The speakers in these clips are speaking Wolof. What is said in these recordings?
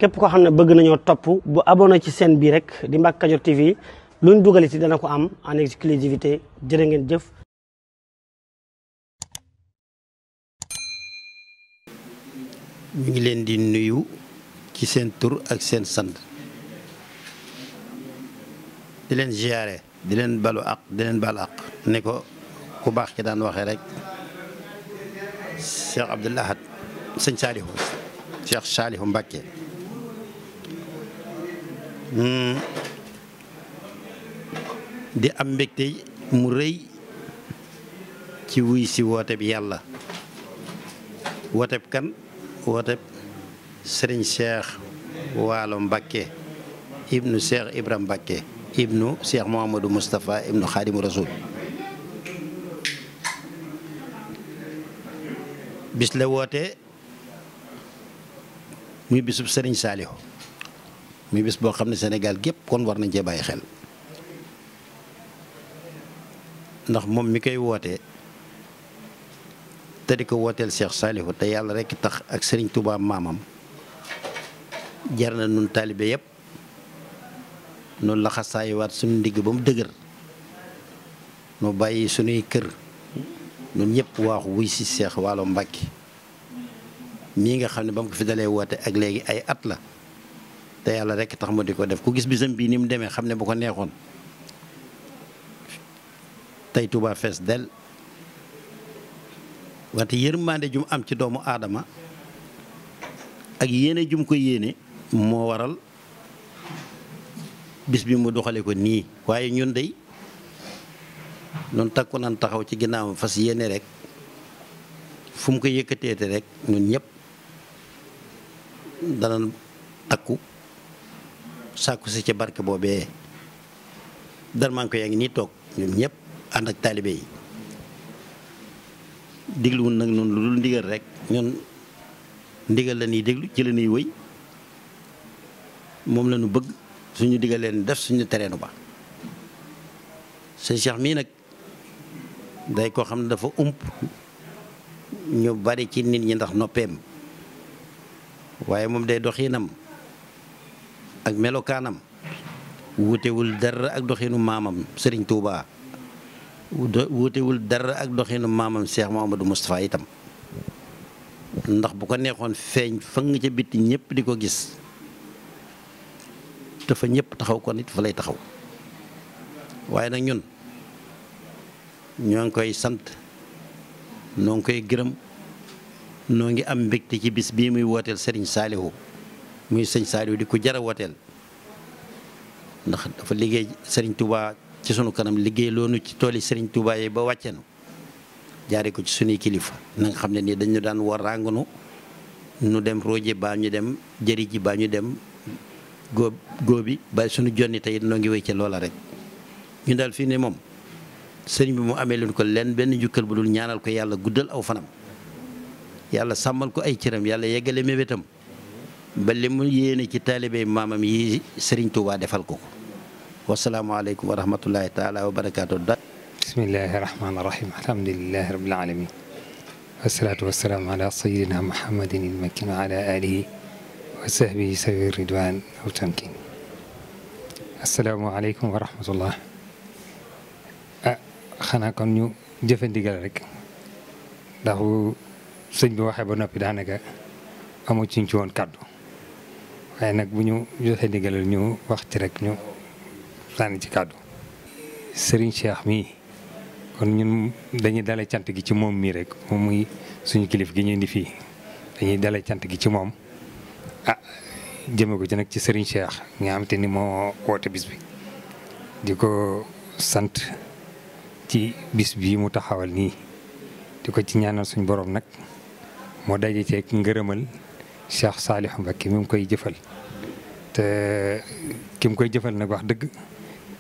képp koo xam ne bëgg nañoo topp bu abonné ci chaîne bii rek di Mbacke Kadior TV luñ dugal ci dana ko am en exclusivité jërë ngeen jëf. ñu ngi leen di nuyu ci seen tur ak seen sant di leen ziyaare di leen balu ak di leen bal ak ne ko ku baax ki daan waxee rek Cheikh Abdoul Ahad sëñ Saalihu Cheikh Saalihu Mbacke di am mbégte mu rëy ci wuy si woote bi yàlla woote bi kan woote sëriñ Cheikh Waalo Mbacke ibnu Cheikh Ibrahima Mbacke ibnu Cheikh Mouhamadou Moustapha ibnu Khadimu Rasul bis la woote muy bisub sëriñ Saalihu muy bis boo xam ne Sénégal gépp kon war nañ cee bàyyi xel ndax moom mi koy wootee te di ko wooteel Cheikh Saalihu te yàlla rekk tax ak sëriñ Touba maamam jar na nun taalibe yëpp noonu la xasaayuwaat suñu ndigg ba mu dëgër nu bàyyi suñuy kër nun ñëpp waaxu wuy si Cheikh Waalo Mbacke mii nga xam ne ba mu ko fi dalee woote ak léegi ay at la te yàlla rekk tax mu di ko def ku gis bisam bii ni mu demee xam ne bu ko neexoon tey Touba fees del wante yërmande jum am ci doomu aadama ak yéene jum ko yéene moo waral bis bi mu doxale ko nii waaye ñun dey noonu takku nan taxaw ci ginnaawam fas yéene rek fu mu ko yëkkateete rek ñun ñëpp dana takku sàkku si ci barke boobee darman ko yaa ngi nii toog ñun ñëpp ànd ak taalibe yi dégluwul nag noonu lu dul ndigal rek ñun ndigal la ñuy déglu ci la ñuy wëy moom la ñu bëgg suñu digal leen def suñu tereenu ba sëñ Cheikh mii nag day koo xam ne dafa ump ñu bari ci nit ñi ndax noppeem waaye moom day doxinam ak melokaanam wuutewul dara ak doxinu maamam Serigne Touba wuutewul dara ak doxinu maamam Cheikh Mouhamadou Moustapha itam ndax bu ko neexoon feeñ fa nga ca bitti ñëpp di ko gis te fa ñëpp taxaw ko nit fa lay taxaw waaye nag ñun ñoo ngi koy sant noo ngi koy gërëm noo ngi am mbégte ci bis bii muy wooteel Serigne Saalihu muy sëñ Saalihu di ko jara wooteel ndax dafa liggéey Serigne Touba ci sunu kanam liggéey loonu ci tooli Serigne Touba yi ba wàccenu jaare ko ci sunuy kilifa na nga xam ne nii dañu daan war ràngunu nu dem rooje baa ñu dem jëri ji baa ñu dem góobi ba suñu jonni tey noo ngi wéy ca loola rek ñu daal fii ne moom sëriñ bi mu amee leen ko leen benn njukkal bu dul ñaanal ko yàlla guddal aw fanam yàlla sàmmal ko ay cëram yàlla yeggale mébétam ba li mu yéene ci taalibe maamam yi sëriñ Touba defal ko ko wasalaamaaleykum wa rahmatullahi taala wa barakaatu. bismillahi rahmaani rahim alhamdulilahi rabbil alamin wasalaatu wasalaamu ala sayidina muhammadin ilmakin wa ala alihi wa sahbihi sawi ridwan aw tamkin asalaamaaleykum wa rahmatullah xanaa kon ñu jëfe ndigal rek ndax bu sëñ bi waxee ba noppi daanaka amu ci ñu ci woon kàddu waaye nag bu ñu jëfe ndigal ñu wax ci rek ñu sànni ci kàddu Serigne Cheikh mii kon ñun dañuy dale cant gi ci moom mii rek moom muy suñu kilif gi ñu indi fii dañuy dale cant gi ci moom jëme ko ci nag ci Serigne Cheikh nga xamante ni moo woote bis bi di ko sant ci bis bii mu taxawal nii di ko ci ñaanal suñ borom nag moo daje ceeg ngërëmal Cheikh Saalihu Mbacke mi mu koy jëfal te ki mu koy jëfal nag wax dëgg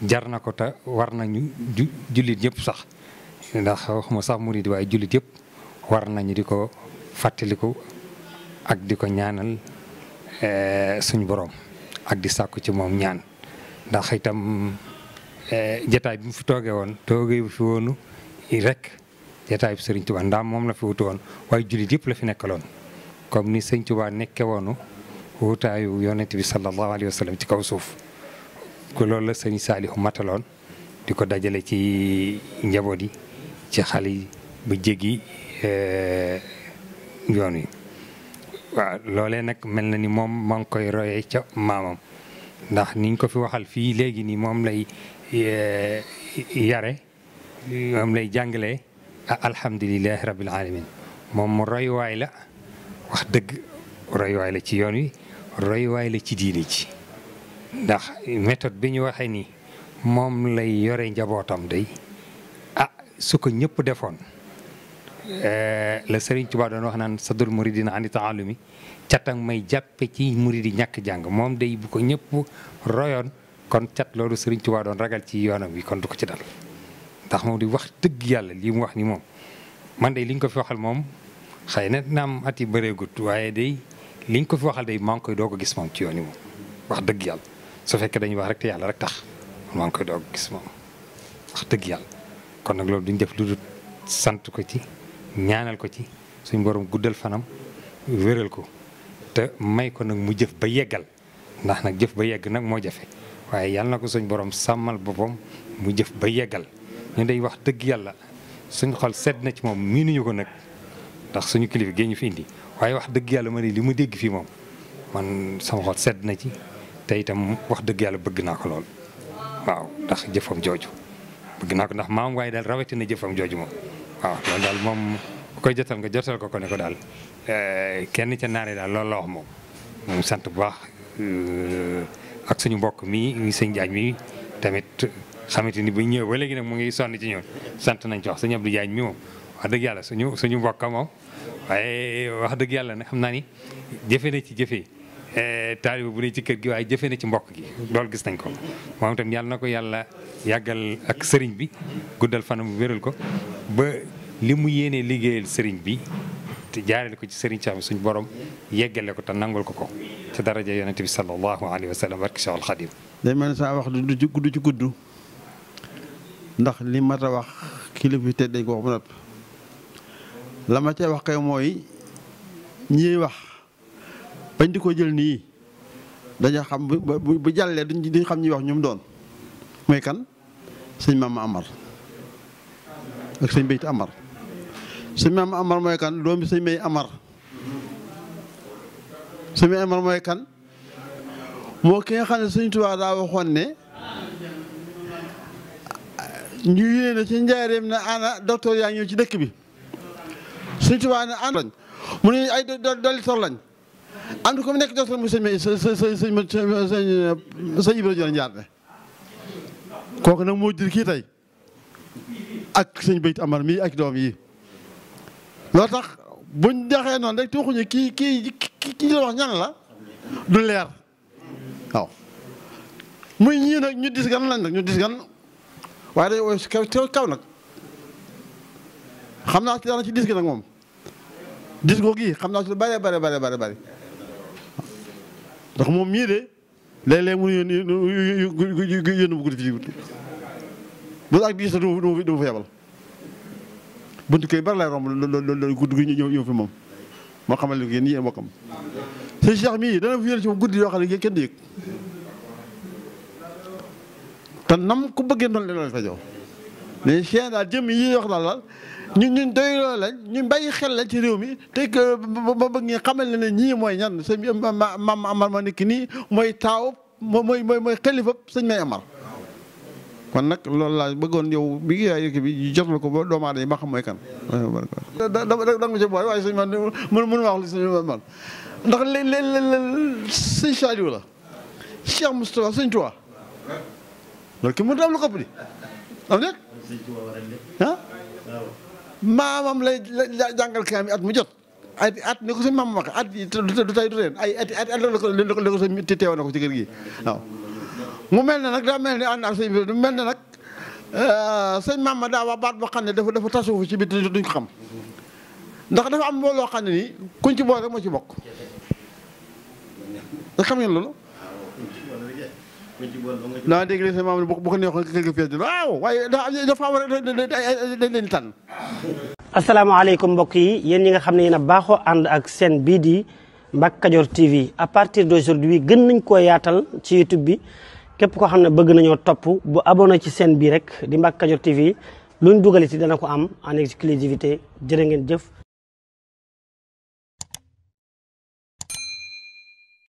jar na ko te war nañu jullit yëpp sax ndax waxuma sax murid waaye jullit yëpp war nañu di ko fàttaliku ak di ko ñaanal suñ borom ak di sàkku ci moom ñaan ndax itam jataay bi mu fi toogee woon toogee fi woonu rek jataay bi Sëriñ Tuubaa ndaam moom la fi wutu woon waaye jullit yëpp la fi nekkaloon comme ni Sëriñ Tuubaa nekke woonu wutaayu yonent bi sallallahu alayhi wa sallam ci kaw suuf ko loolu la sëñ Saalihu mataloon di ko dajale ci njaboot yi ci xale yi ba jéggi yoon wi waaw loolee nag mel na ni moom maa ngi koy royee ca maamam ndax niñ ko fi waxal fii léegi nii moom lay yare moom lay jàngalee alhamdulilahi rabbil alamin moom mu royuwaay la wax dëgg royuwaay la ci yoon wi royuwaay la ci diine ci ndax méthode bi ñu waxee nii moom lay yore njabootam day su ko ñëpp defoon la Sëriñ Tuubaa doon wax naan sadul muridina ani taalumi cat ak may jàppe ci muridi ñàkk jàng moom day bu ko ñëpp royoon kon cat loolu Sëriñ Tuubaa doon ragal ci yoonam bi kon du ko ci dal ndax moom di wax dëgg yàlla lii mu wax ni moom man day liñ ko fi waxal moom xëy na naam at yi bëreegut waaye day liñ ko fi waxal day maa ngi koy doog a gis moom ci yoon yi moom wax dëgg yàlla su fekkee dañuy wax rek te yàlla rek tax maa ngi koy doog a gis moom wax dëgg yàlla kon nag loolu duñ def lu dul sant ko ci ñaanal ko ci suñ borom guddal fanam wéral ko te may ko nag mu jëf ba yeggal ndax nag jëf ba yegg nag moo jafe waaye yàlla na ko suñ borom sàmmal boppam mu jëf ba yeggal ñu day wax dëgg yàlla suñ xol sedd na ci moom miinuñu ko nag ndax suñu kilifa gee ñu fi indi waaye wax dëgg yàlla ma ne li mu dégg fii moom man sama xol sedd na ci te itam wax dëgg yàlla bëgg naa ko lool waaw ndax jëfam jooju bëgg naa ko ndax maam waaye daal rawatina jëfam jooju moom waaw loolu daal moom bu koy jotal nga jotal ko ne ko daal kenn ca naare daal loolu la wax moom sant bu baax ak suñu mbokk mi sëñ Jaañ mi tamit xamante ni bu ñëw ba léegi nag mu ngi sonn ci ñoom sant nañ ci wax sëñ Abdou Jaañ mi moom wax dëgg yàlla suñu mbokk moom waaye wax dëgg yàlla nag xam naa ni jëfe na ci jëfee taaliba bu ne ci kër gi waaye jëfe na ci mbokk gi loolu gis nañ ko moom itam yàlla na ko yàlla yàggal ak sëriñ bi guddal fanam wéral ko ba li mu yéenee liggéeyal sëriñ bi te jaarale ko ci sëriñ Thiam suñu borom yeggale ko te nangul ko ci daraja yonente bi sallallahu alayhi wa sallam barke Cheikhul Khadim day mel ne saa wax du ci gudd ndax li mat a wax kilifa te dañ ko wax ba noppi la ma cay wax kay mooy ñiy wax bañ di ko jël nii dañoo xam bu jàllee duñ xam ñuy wax ñu mu doon mooy kan sëñ Maam Amar ak sëñ Beyti Amar sëñ Maam Amar mooy kan doomi sëñ May Amar sëñ May Amar mooy kan moo ki nga xam ne sëñ Tuubaa daa waxoon ne ñu yéene ci njaareem ne ana docteur yaa ñëw ci dëkk bi sëñ Tuubaa ne ana lañ mu ne ay dolli tor lañ am na ko mu nekk docteur mu sëñ May sëñ Ibra Joon Njaar ne kooku nag moo jur kii tey ak sëñ Beyti Amar mii ak doom yi loolu tax buñ jaxee noonu rek tuuxuñu kii la wax ñan la du leer waaw muy ñii nag ñu dis gan lañ nag ñu dis gan waaye day woy kaw nag xam naa ci dara ci dis gi nag moom dis goo gii xam naa ci lu bare ndax moom mii de léeg-léeg mënu yónni bu guddi fii bu ak diis la du fa yebal buntu kay bari lay romb loolu guddi gi ñëw fi moom moo xamal li yéen yéen bokkam sëñ Cheikh mii dana fi yónni ci guddi yoo xam ne kenn du yëg te nam ku bëggee noonu la fa jow mais Cheikh daal jëm yi wax daal ñun doy loo lañ ñu bàyyi xel lañ ci réew mi te que ba bëgg ngeen xamal ne ñii mooy ñan sëñ Maam Amar ma nekk nii mooy taaw mooy xalifa sëñ May Amar kon nag loolu laa bëggoon yow bi bi jotal ko ba doomu aadama yi ba xam mooy kan. da nga ma ci boole waaye sëñ man mënu ma wax li sëñ man ndax léeg-léeg sëñ Saliou la Cheikh Moustapha sëñ Touba loolu ki mënut a am lu ko ëpp di am déet ah maamam lay jàngal kaam yi at mu jot at ni ko sëñ maam wax at yi du tey du ren ay at la ko sëñ teew na ko ci kër gi waaw mu mel ne nag daa mel ni ànd ak sëñ bi mel ne nag sëñ maam ma daa wax baat boo xam ne dafa tasuufu ci biir duñ ko xam ndax dafa am mbooloo xam ne nii kuñ ci boole rek moo ci bokk da xam ngeen loolu naa dégg li sëñ maam ne bu ko neexoon kër gi fees waaw waaye dafa war a dañ leen tànn. asalaamaaleykum mbokk yi yéen ñi nga xam ne yéen a baaxoo ànd ak seen bii di Mbacke Kadior TV à partir d'aujourd'hui gën nañ koo yaatal ci YouTube bi képp koo xam ne bëgg nañoo topp bu abonné ci chaîne bi rek di Mbacke Kadior TV luñ dugal ci dana ko am en exclusivité jërë ngeen jëf